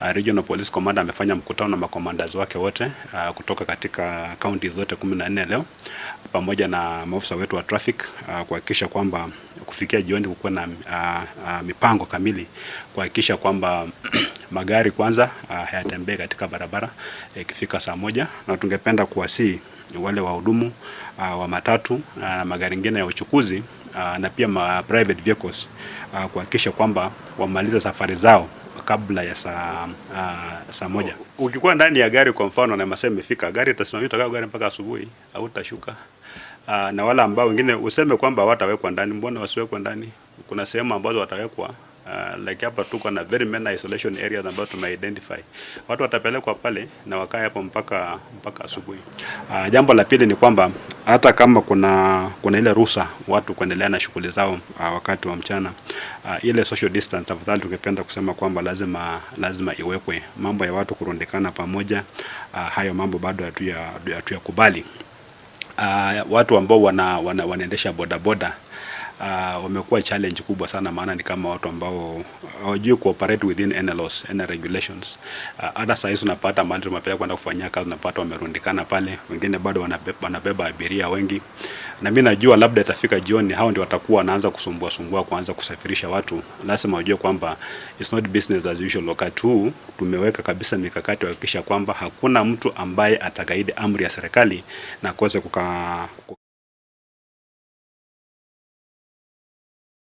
Regional Police Commander amefanya mkutano na macommanders wake wote kutoka katika kaunti zote 14 leo pamoja na maafisa wetu wa traffic kuhakikisha kwamba kufikia jioni kukuwa na mipango kamili kuhakikisha kwamba magari kwanza hayatembei katika barabara ikifika saa 1, na tungependa kuwasihi wale wahudumu wa matatu na magari mengine ya uchukuzi na pia ma private vehicles kuhakikisha kwamba wamalize safari zao kabla ya saa 1. Ukikuwa ndani ya gari kwa mfano na masaa imefika, gari itasimama, itakaa gari mpaka asubuhi au utashuka. Na wale ambao wengine useme kwamba watawekwa ndani, mbona wasiwekwe ndani? Kuna sehemu ambazo watawekwa, like hapa tuko na very many isolation areas ambazo tume identify. Watu watapelekwa pale na wakae hapo mpaka asubuhi. Jambo la pili ni kwamba hata kama kuna ile ruhusa watu kuendelea na shughuli zao wakati wa mchana, ile social distance, tafadhali tungependa kusema kwamba lazima iwekwe. Mambo ya watu kurundikana pamoja, hayo mambo bado hatuyakubali. Watu ambao wanaendesha bodaboda wamekuwa challenge kubwa sana, maana ni kama watu ambao hawajui cooperate within any laws, any regulations. Hata saa hizi unapata mahali tumepeleka kwenda kufanyia kazi, unapata wamerundikana pale, wengine bado wanabeba abiria wengi, na mimi najua labda itafika jioni hao ndio watakuwa wanaanza kusumbua sumbua kuanza kusafirisha watu. Lazima wajue kwamba it's not business as usual. Wakati huu tumeweka kabisa mikakati kuhakikisha kwamba hakuna mtu ambaye atakaidi amri ya serikali na kuweza kuka